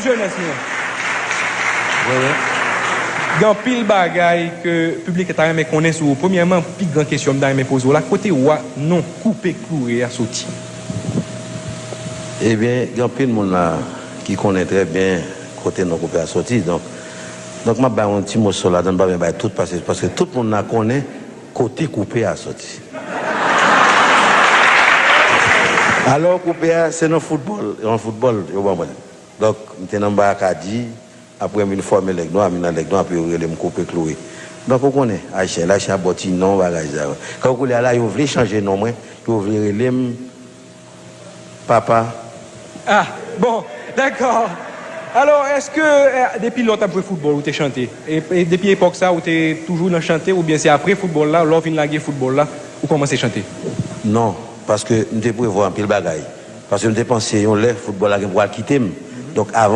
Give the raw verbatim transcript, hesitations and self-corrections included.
Jenès nou an. Gen anpil bagay ke piblik la ta renmen konnen sou ou. Premyèman, pi gran kesyon m ta renmen poze w la, kote w a non Koupe Kloure a soti? Ebyen, gen anpil moun la ki konnen trè byen kote non Koupe a soti. Donk, donk m ap bay yon ti moso ladan, m pa byen bay tout, paske, paske tout moun la konnen kote Koupe a soti. Alò, Koupe a, se nan foutbòl, nan foutbòl, yo ban mwen. Donk, m te nan Barakadi, apre m vin fòme Lèg Nwa, m vin nan Lèg Nwa, apre yo rele m Koupe Kloure. Donk, ou konnen, Ayisyen, Ayisyen ap ba w ti non, bagay sa yo. Kan ou koule a la, yo vle chanje non mwen, yo vle rele m Papa. Ah, bon, dakò. Alò, èske eh, depi lè w t ap jwe foutbòl, ou te chante? E, e depi epòk sa, ou te toujou nan chante, oubyen se apre foutbòl la, lè w vin lage foutbòl la, ou kòmanse chante? Non, paske m te prevwa anpil bagay. Paske m te panse yon lè foutbòl la gen pou al kite m. Donk, avan